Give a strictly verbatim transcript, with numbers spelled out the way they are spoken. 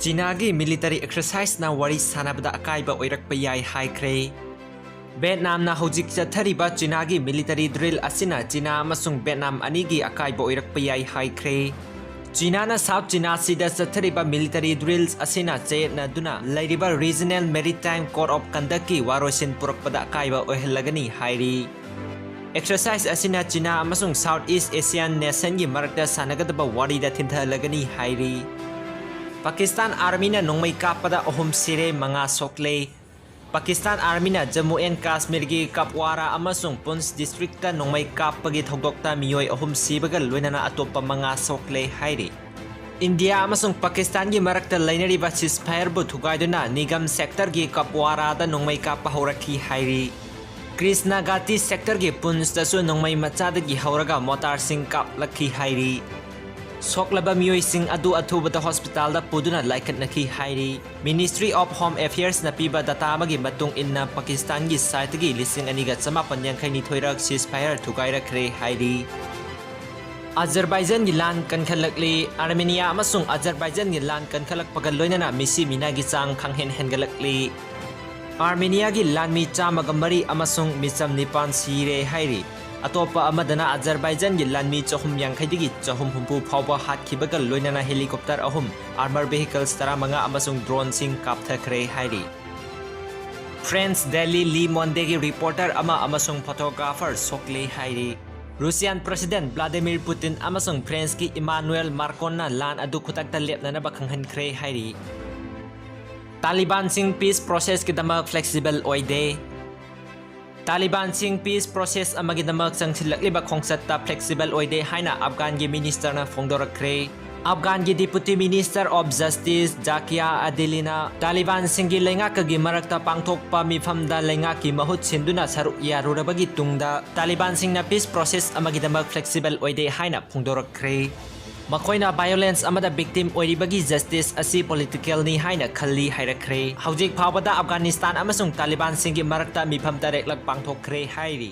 ꯆꯤꯅꯥꯒꯤ military ꯑꯦꯛꯁꯔꯁꯥꯏꯖꯅ ꯋꯥꯔꯤ ꯁꯥꯟꯅꯕꯗ ꯑꯀꯥꯏꯕ ꯑꯣꯏꯔꯛꯄ ꯌꯥꯏ ꯍꯥꯏꯈ꯭ꯔꯦ꯫ ꯚꯦꯠꯅꯥꯝꯅ ꯍꯧꯖꯤꯛ ꯆꯠꯊꯔꯤꯕ ꯆꯤꯅꯥꯒꯤ ꯃꯤꯂꯤꯇꯔꯤ ꯗ꯭ꯔꯤꯜ ꯑꯁꯤꯅ ꯆꯤꯅꯥ ꯑꯃꯁꯨꯡ ꯚꯦꯠꯅꯥꯝ ꯑꯅꯤꯒꯤ ꯑꯀꯥꯏꯕ ꯑꯣꯏꯔꯛꯄ ꯌꯥꯏ ꯍꯥꯏꯈ꯭ꯔꯦ꯫ ꯆꯤꯅꯥꯅ ꯁꯥꯎꯠ ꯆꯤꯅꯥ ꯁꯤꯗ ꯆꯠꯊꯔꯤꯕ ꯃꯤꯂꯤꯇꯔꯤ ꯗ꯭ꯔꯤꯜꯁ ꯑꯁꯤꯅ ꯆꯌꯦꯠꯅꯗꯨꯅ ꯂꯩꯔꯤꯕ ꯔꯤꯖꯅꯦꯜ ꯃꯦꯔꯤꯇꯥꯏꯝ ꯀꯣꯗ ꯑꯣꯐ ꯀꯟꯗꯛꯀꯤ ꯋꯥꯔꯣꯏꯁꯤꯟ ꯄꯨꯔꯛꯄꯗ ꯑꯀꯥꯏꯕ ꯑꯣꯏꯍꯜꯂꯒꯅꯤ ꯍꯥꯏꯔꯤ꯫ ꯑꯦꯛꯁꯔꯁꯥꯏꯖ ꯑꯁꯤꯅ ꯆꯤꯅꯥ ꯑꯃꯁꯨꯡ ꯁꯥꯎꯠ ꯏꯁ ꯑꯦꯁꯤꯌꯥꯟ ꯅꯦꯁꯟꯒꯤ ꯃꯔꯛꯇ ꯁꯥꯟꯅꯒꯗꯕ ꯋꯥꯔꯤꯗ ꯊꯤꯟꯊꯍꯜꯂꯒꯅꯤ ꯍꯥꯏꯔꯤ꯫ ꯄꯥꯀꯤꯁꯇꯥꯟ ꯑꯥꯔꯃꯤꯅ ꯅꯣꯡꯃꯩ ꯀꯥꯞꯄꯗ ꯑꯍꯨꯝ ꯁꯤꯔꯦ, ꯃꯉꯥ ꯁꯣꯛꯂꯦ꯫ ꯄꯥꯀꯤꯁꯇꯥꯟ ꯑꯥꯔꯃꯤꯅ ꯖꯝꯃꯨ ꯑꯦꯟ ꯀꯥꯁꯃꯤꯔꯒꯤ ꯀꯞꯋꯥꯔꯥ ꯑꯃꯁꯨꯡ ꯄꯨꯟꯁ ꯗꯤꯁꯇ꯭ꯔꯤꯛꯇ ꯅꯣꯡꯃꯩ ꯀꯥꯞꯄꯒꯤ ꯊꯧꯗꯣꯛꯇ ꯃꯤꯑꯣꯏ ꯑꯍꯨꯝ ꯁꯤꯕꯒ ꯂꯣꯏꯅꯅ ꯑꯇꯣꯞꯄ ꯃꯉꯥ ꯁꯣꯛꯂꯦ ꯍꯥꯏꯔꯤ꯫ ꯏꯟꯗꯤꯌꯥ ꯑꯃꯁꯨꯡ ꯄꯥꯀꯤꯁꯇꯥꯟꯒꯤ ꯃꯔꯛꯇ ꯂꯩꯅꯔꯤꯕ ꯁꯤꯁꯐꯥꯌꯔꯕꯨ ꯊꯨꯒꯥꯏꯗꯨꯅ ꯅꯤꯒꯝ ꯁꯦꯛꯇꯔꯒꯤ ꯀꯞꯋꯥꯔꯥꯗ ꯅꯣꯡꯃꯩ ꯀꯥꯞꯄ ꯍꯧꯔꯛꯈꯤ ꯍꯥꯏꯔꯤ꯫ ꯀ꯭ꯔꯤꯁꯅꯥꯒꯥꯇꯤ ꯁꯦꯛꯇꯔꯒꯤ ꯄꯨꯟꯁꯇꯁꯨ ꯅꯣꯡꯃꯩ ꯃꯆꯥꯗꯒꯤ ꯍꯧꯔꯒ ꯃꯣꯇꯥꯔꯁꯤꯡ ꯀꯥꯞꯂꯛꯈꯤ ꯍꯥꯏꯔꯤ꯫ ꯁꯣꯛꯂꯕ ꯃꯤꯑꯣꯏꯁꯤꯡ ꯑꯗꯨ ꯑꯊꯨꯕꯗ ꯍꯣꯁꯄꯤꯇꯥꯜꯗ ꯄꯨꯗꯨꯅ ꯂꯥꯏꯀꯠꯅꯈꯤ ꯍꯥꯏꯔꯤ꯫ Ministry of Home Affairsꯅ ꯄꯤꯕ ꯗꯇꯥ ꯑꯃꯒꯤ ꯃꯇꯨꯡ ꯏꯟꯅ ꯄꯥꯀꯤꯁꯇꯥꯟꯒꯤ ꯁꯥꯏꯠꯇꯒꯤ ꯂꯤꯁꯤꯡ ꯑꯅꯤꯒ ꯆꯃꯥꯄꯟ ꯌꯥꯡꯈꯩ ꯅꯤꯊꯣꯏꯔꯛ ꯁꯤꯁꯐꯥꯌꯔ ꯊꯨꯒꯥꯏꯔꯛꯈ꯭ꯔꯦ ꯍꯥꯏꯔꯤ꯫ ꯑꯖꯔꯕꯥꯏꯖꯥꯟꯒꯤ ꯂꯥꯟ ꯀꯟꯈꯠꯂꯛꯂꯤ꯫ ꯑꯥꯔꯃꯦꯅꯤꯌꯥ ꯑꯃꯁꯨꯡ ꯑꯖꯔꯕꯥꯏꯖꯥꯟꯒꯤ ꯂꯥꯟ ꯀꯟꯈꯠꯂꯛꯄꯒ ꯂꯣꯏꯅꯅ ꯃꯤꯁꯤ ꯃꯤꯅꯥꯒꯤ ꯆꯥꯡ ꯈꯪꯍꯦꯟ ꯍꯦꯟꯒꯠꯂꯛꯂꯤ꯫ ꯑꯥꯔꯃꯦꯅꯤꯌꯥꯒꯤ ꯂꯥꯟꯃꯤ ꯆꯥꯝꯃꯒ ꯃꯔꯤ ꯑꯃꯁꯨꯡ ꯃꯤꯆꯝ ꯅꯤꯄꯥꯟ ꯁꯤꯔꯦ ꯍꯥꯏꯔꯤ꯫ ꯑꯇꯣꯞꯄ ꯑꯃꯗꯅ ꯑꯖꯔꯕꯥꯏꯖꯥꯟꯒꯤ ꯂꯥꯟꯃꯤ ꯆꯍꯨꯝ ꯌꯥꯡꯈꯩꯗꯒꯤ ꯆꯍꯨꯝ ꯍꯨꯝꯐꯨ ꯐꯥꯎꯕ ꯍꯥꯠꯈꯤꯕꯒ ꯂꯣꯏꯅꯅ ꯍꯦꯂꯤꯀꯣꯞꯇꯔ ꯑꯍꯨꯝ, ꯑꯥꯔꯃꯔ ꯚꯦꯍꯤꯀꯜꯁ ꯇꯔꯥꯃꯉꯥ ꯑꯃꯁꯨꯡ ꯗ꯭ꯔꯣꯟꯁꯤꯡ ꯀꯥꯞꯊꯈ꯭ꯔꯦ ꯍꯥꯏꯔꯤ꯫ ꯐ꯭ꯔꯦꯟꯁ ꯗꯦꯂꯤ ꯂꯤ ꯃꯣꯟꯗꯦꯒꯤ ꯔꯤꯄꯣꯔꯇꯔ ꯑꯃ ꯑꯃꯁꯨꯡ ꯐꯣꯇꯣꯒ꯭ꯔꯥꯐꯔ ꯁꯣꯛꯂꯦ ꯍꯥꯏꯔꯤ꯫ ꯔꯨꯁꯤꯌꯥꯟ ꯄ꯭ꯔꯁꯤꯗꯦꯟ ꯚ꯭ꯂꯥꯗꯤꯃꯤꯔ ꯄꯨꯇꯤꯟ ꯑꯃꯁꯨꯡ ꯐ꯭ꯔꯦꯟꯁꯀꯤ ꯏꯃꯥꯅꯨꯑꯦꯜ ꯃꯥꯔꯀꯣꯟꯅ ꯂꯥꯟ ꯑꯗꯨ ꯈꯨꯗꯛꯇ ꯂꯦꯞꯅꯅꯕ ꯈꯪꯍꯟꯈ꯭ꯔꯦ ꯍꯥꯏꯔꯤ꯫ ꯇꯥꯂꯤꯕꯥꯟꯁꯤꯡ ꯄꯤꯁ ꯄ꯭ꯔꯣꯁꯦꯁꯀꯤꯗꯃꯛ ꯐ꯭ꯂꯦꯛꯁꯤꯕꯜ ꯑꯣꯏꯗꯦ꯫ ꯇꯥꯂꯤꯕꯥꯟꯁꯤꯡ ꯄꯤꯁ ꯄ꯭ꯔꯣꯁꯦꯁ ꯑꯃꯒꯤꯗꯃꯛ ꯆꯪꯁꯤꯜꯂꯛꯂꯤꯕ ꯈꯣꯡꯆꯠꯇ ꯐ꯭ꯂꯦꯛꯁꯤꯕꯜ ꯑꯣꯏꯗꯦ ꯍꯥꯏꯅ ꯑꯐꯒꯥꯟꯒꯤ ꯃꯤꯅꯤꯁꯇꯔꯅ ꯐꯣꯡꯗꯣꯔꯛꯈ꯭ꯔꯦ꯫ ꯑꯐꯒꯥꯟꯒꯤ ꯗꯤꯄꯨꯇꯤ ꯃꯤꯅꯤꯁꯇꯔ ꯑꯣꯐ ꯖꯁꯇꯤꯁ ꯖꯥꯀꯤꯌꯥ ꯑꯗꯤꯂꯤꯅ ꯇꯥꯂꯤꯕꯥꯟꯁꯤꯡꯒꯤ ꯂꯩꯉꯥꯛꯀꯒꯤ ꯃꯔꯛꯇ ꯄꯥꯡꯊꯣꯛꯄ ꯃꯤꯐꯝꯗ ꯂꯩꯉꯥꯛꯀꯤ ꯃꯍꯨꯠ ꯁꯤꯟꯗꯨꯅ ꯁꯔꯨꯛ ꯌꯥꯔꯨꯔꯕꯒꯤ ꯇꯨꯡꯗ ꯇꯥꯂꯤꯕꯥꯟꯁꯤꯡꯅ ꯄꯤꯁ ꯄ꯭ꯔꯣꯁꯦꯁ ꯑꯃꯒꯤꯗꯃꯛ ꯐ꯭ꯂꯦꯛꯁꯤꯕꯜ ꯑꯣꯏꯗꯦ ꯍꯥꯏꯅ ꯐꯣꯡꯗꯣꯔꯛꯈ꯭ꯔꯦ꯫ ꯃꯈꯣꯏꯅ ꯚꯥꯏꯑꯣꯂꯦꯟꯁ ꯑꯃꯗ ꯚꯤꯛꯇꯤꯝ ꯑꯣꯏꯔꯤꯕꯒꯤ ꯖꯁꯇꯤꯁ ꯑꯁꯤ ꯄꯣꯂꯤꯇꯤꯀꯦꯜꯅꯤ ꯍꯥꯏꯅ ꯈꯜꯂꯤ ꯍꯥꯏꯔꯛꯈ꯭ꯔꯦ꯫ ꯍꯧꯖꯤꯛ ꯐꯥꯎꯕꯗ ꯑꯐꯒꯥꯅꯤꯁꯇꯥꯟ ꯑꯃꯁꯨꯡ ꯇꯥꯂꯤꯕꯥꯟꯁꯤꯡꯒꯤ ꯃꯔꯛꯇ ꯃꯤꯐꯝ ꯇꯔꯦꯠꯂꯛ ꯄꯥꯡꯊꯣꯛꯈ꯭ꯔꯦ ꯍꯥꯏꯔꯤ꯫